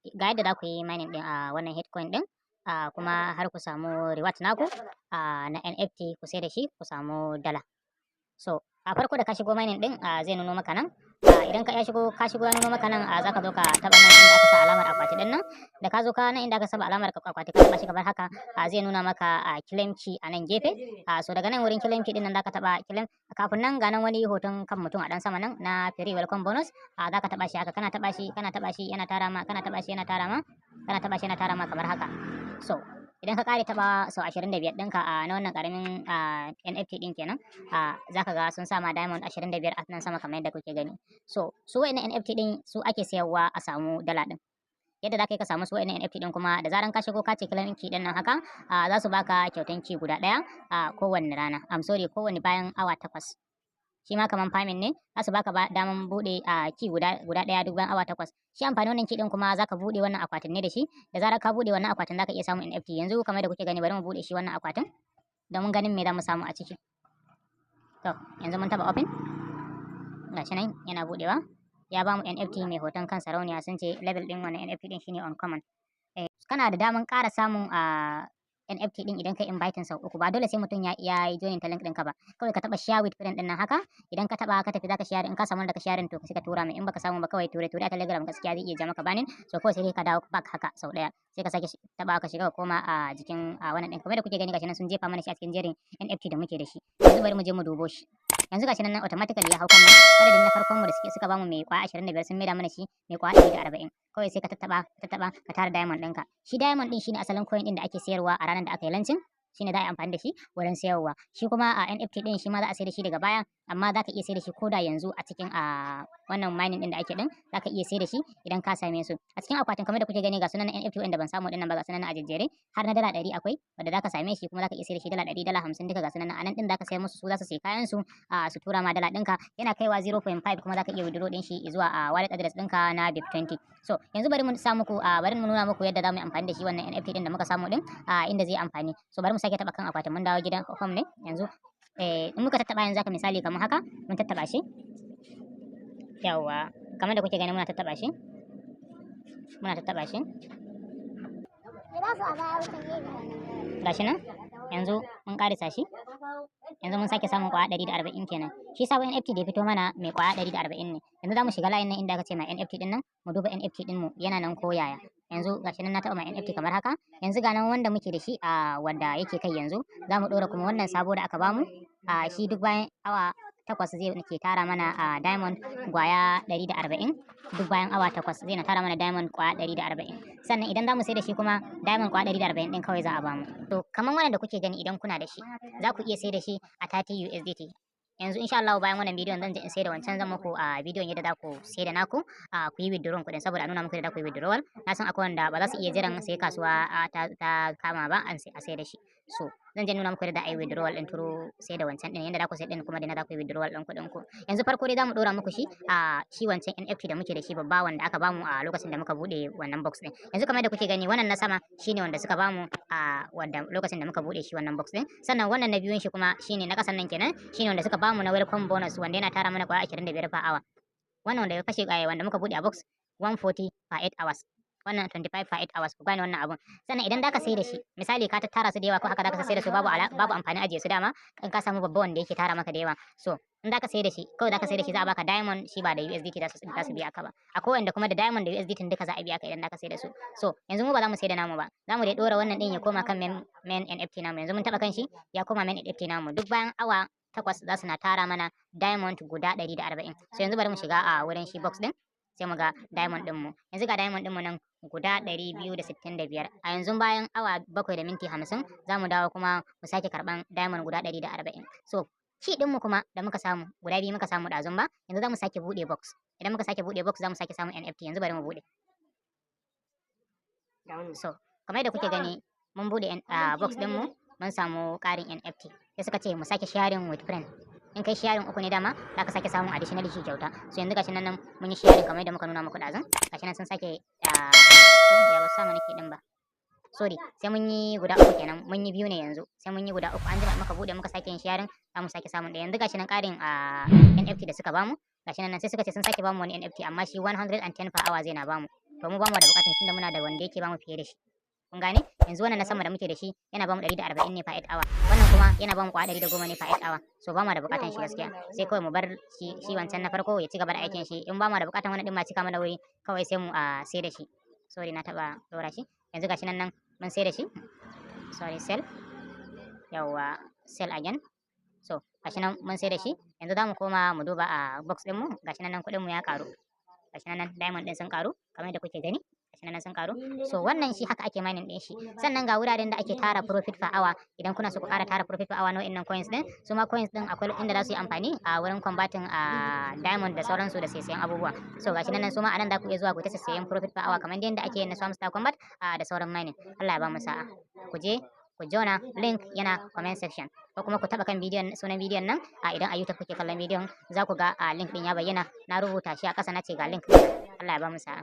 Ga yadda za ku yi mining ɗin a wannan Heatcoin ɗin, kuma har ku samu reward naku na NFT, ku sai da shi ku samu dala. So a farko da ka shigo mining ɗin, zai nuno maka nan. Idan ka ya shigo, ka shigo, ya nuno maka nan, za ka zo ka taɓa nan inda aka sa alamar akwati ɗin nan. Da ka zo ka nan inda aka saba alamar akwati, ka taɓa shi kamar haka, zai nuna maka claim key a nan gefe. So daga nan wurin claim key ɗin nan za ka taɓa claim. Kafin nan, ga nan wani hoton kan mutum a ɗan sama nan na free welcome bonus, za ka taɓa shi haka. Kana taɓa shi, kana taɓa shi, yana tara ma. Kana taɓa shi, yana tara ma. Kana taɓa shi, yana tara ma kamar haka. So idan ka ƙare taɓa sau 25 ɗinka a na wannan ƙaramin NFT ɗin kenan, za ka ga sun sa ma diamond 25 a nan sama kamar yadda kuke gani. So su wa'innan NFT ɗin su ake sayarwa a samu dala ɗin. Yadda za ka yi ka samu su wa'innan NFT ɗin kuma, da zaran ka shigo ka ce claim key ɗin nan haka, za su baka kyautan key guda ɗaya a kowanne rana, I'm sorry, kowanne bayan awa 8. Shi ma kaman farming ne, za su baka daman buɗe a key guda guda ɗaya duk bayan awa 8. Shi amfani wannan key ɗin kuma, za ka buɗe wannan akwatin ne da shi. Da zarar ka buɗe wannan akwatin, za ka iya samun NFT. Yanzu kamar da kuke gani, bari mu buɗe shi wannan akwatin domin ganin me za mu samu a ciki. To yanzu mun taɓa open, gashi nan yana buɗewa. Ya bamu NFT mai hoton kan sarauniya. Sun ce level ɗin wannan NFT ɗin shine uncommon. Kana da daman ƙara samun NFT ɗin idan kai inviting sau uku. Ba dole sai mutum ya yi joining ta link ɗinka ba. Kawai ka taɓa share with friend ɗin nan haka. Idan ka taɓa, ka tafi zaka share. In ka samu wanda ka share, to sai ka tura mai. In baka samu ba, kawai ture ture a Telegram gaskiya zai iya ja maka banning. So kawai sai ka dawo back haka sau ɗaya, sai ka sake taɓa ka shiga, ka koma a jikin a wannan ɗin. Kamar da kuke gani, gashi nan sun jefa mana shi a cikin jerin NFT da muke da shi. Yanzu bari mu je mu dubo shi. Yanzu gashi nan automatically ya hau kan nan. Madadin na farkon mu da suka bamu mai kwaya 25, sun maida mana shi mai kwaya 140. Kawai sai ka tattaba, ka tattaba, ka tara diamond ɗinka. Shi diamond ɗin shine asalin coin ɗin da ake sayarwa a ranar da aka yi launching, shine za a yi amfani da shi wurin sayarwa. Shi kuma a NFT ɗin, shi ma za a sayar da shi daga baya, amma za ka iya sayar da shi ko da yanzu a cikin a wannan mining ɗin da ake ɗin, za ka iya sayar da shi idan ka same su a cikin akwatin. Kamar da kuke gani, ga sunan NFT wanda ban samu ɗin nan ba, ga sunan a jejjere, har na $100 akwai wanda za ka same shi, kuma za ka iya sayar da shi $100, $50, duka ga sunan a nan ɗin. Za ka sayar musu, su za su sayi kayan su, su tura ma dala ɗinka. Yana kaiwa 0.5 kuma za ka iya withdraw ɗin shi zuwa a wallet address ɗinka na BEP20. So yanzu bari mu sa muku, bari mu nuna muku yadda za mu yi amfani da shi wannan NFT ɗin da muka samu ɗin, inda zai amfani. So bari mu sake taɓa kan akwatin, mun dawo gidan home ne yanzu. In muka tattaɓa yanzu haka, misali kamar haka, mun tattaɓa shi. Yawwa, kamar da kuke gani, muna tattaɓa shi, muna tattaɓa shi. Gashi nan yanzu mun ƙarisa shi. Yanzu mun sake samun kwaya 140 kenan. Shi sabon NFT da ya fito mana mai kwaya 140 ne. Yanzu za mu shiga layin nan inda aka ce mai NFT din nan, mu duba NFT din mu yana nan ko yaya. Yanzu gashi nan na taɓa mai NFT kamar haka. Yanzu ga nan wanda muke da shi a wanda yake kai. Yanzu za mu ɗora kuma wannan sabo da aka bamu. A shi duk bayan awa 8 zai ke tara mana a diamond kwaya 140. Duk bayan awa 8 zai na tara mana diamond kwaya 140. Sannan idan za mu sai da shi kuma, diamond kwaya 140 ɗin kawai za a bamu. To kamar wannan da kuke gani, idan kuna da shi, za ku iya sai da shi a 30 USDT. Yanzu insha Allah bayan wannan bidiyon zan je in sai da wancan. Zan muku a bidiyon yadda za ku sai da naku, a ku yi withdrawal kuɗin, saboda a nuna muku yadda za ku yi withdrawal. Na san akwai wanda ba za su iya jiran sai kasuwa ta kama ba an sai a sai da shi. So zan je nuna muku yadda a yi withdrawal din turo sai da wancan din, yadda za ku sai din, kuma da na za ku yi withdrawal din kuɗin ku. Yanzu farko dai za mu ɗora muku shi a shi wancan NFT da muke da shi babba, wanda aka bamu a lokacin da muka buɗe wannan box din. Yanzu kamar yadda kuke gani, wannan na sama shine wanda suka bamu a wanda lokacin da muka buɗe shi wannan box din. Sannan wannan na biyun shi kuma shine na ƙasan nan kenan, shine wanda suka bamu na welcome bonus, wanda yana tara mana kwaya 25 per hour. Wannan wanda ya fashe, wanda muka buɗe a box, 140 per 8 hours, wannan 25 per 8 hours. Ku gane wannan abun. Sannan idan zaka sai da shi, misali ka tattara su da yawa ko haka zaka sai da su, babu amfani ajiye su dama in ka samu babba wanda yake tara maka da yawa. So in zaka sai da shi, kawai zaka sai da shi, za a baka diamond shi, ba da USDT za su biya ka ba. Akwai wanda kuma da diamond da USDT duka za a biya ka idan zaka sai da su. So yanzu mu ba za mu sai da namu ba, za mu dai dora wannan din ya koma kan main NFT namu. Yanzu mun taba kan shi, ya koma main NFT namu. Duk bayan awa 8 za su na tara mana diamond guda 140. So yanzu bari mu shiga a wurin shi box din, sai mu ga diamond ɗinmu. Yanzu ga diamond ɗinmu nan guda 265. A yanzu bayan awa 7 da minti 50 za mu dawo kuma mu sake karɓan diamond guda 140. So key ɗinmu kuma da muka samu guda biyu muka samu ɗazun ba, yanzu za mu sake buɗe box. Idan muka sake buɗe box, za mu sake samun NFT. Yanzu bari mu buɗe. So kamar yadda kuke gani, mun buɗe box ɗinmu, mun samu ƙarin NFT. Sai suka ce mu sake sharing with friend. In kai sharing uku ne dama, za ka sake samun additional key kyauta. So yanzu gashi nan mun yi sharing kamar yadda muka nuna muku ɗazun. Gashi nan sun sake, ya ba su sa mana key ɗin ba, sorry. Sai mun yi guda uku kenan. Mun yi biyu ne yanzu, sai mun yi guda uku. An jima muka buɗe, muka sake yin sharing, za mu sake samun ɗaya. Yanzu gashi nan ƙarin NFT da suka bamu, gashi nan. Sai suka ce sun sake bamu wani NFT, amma shi 110 per hour zai na bamu. To mu bamu da buƙatar, tunda muna da wanda yake bamu fiye da shi. Kun gane? Yanzu wannan na sama da muke da shi yana bamu 140 ne per 8 hour, wannan kuma yana bamu kwa 110 ne per 8 hour. So bamu da buƙatar shi gaskiya, sai kawai mu bar shi. Shi wancan na farko ya ci gaba da aikin shi. In bamu da buƙatar wannan din ma cika mana wuri, kawai sai mu a sai da shi. Sorry, na taba dora shi. Yanzu gashi nan nan mun sai da shi. Sorry, sell. Yawwa, sell again. So gashi nan mun sai da shi. Yanzu za mu koma mu duba a box din mu. Gashi nan nan kuɗin mu ya karu. Gashi nan nan diamond din sun karu kamar yadda kuke gani. Gashi nan sun karu. So wannan shi haka ake mining din shi. Sannan ga wuraren da ake tara profit per hour, idan kuna so ku ƙara tara profit per hour na wa'innan coins din. Su ma coins din akwai inda za su yi amfani a wurin converting a diamond da sauransu da sayan abubuwa. So gashi nan su ma anan za ku iya zuwa ku ta sayan profit per hour kamar yadda ake yin na Hamster Combat da sauran mining. Allah ya ba mu sa'a. Ku je ku jona, link yana comment section, ko kuma ku taba kan bidiyon, sunan bidiyon nan a idan a YouTube kuke kallon bidiyon, za ku ga a link din ya bayyana. Na rubuta shi a ƙasa, na ce ga link. Allah ya ba mu sa'a.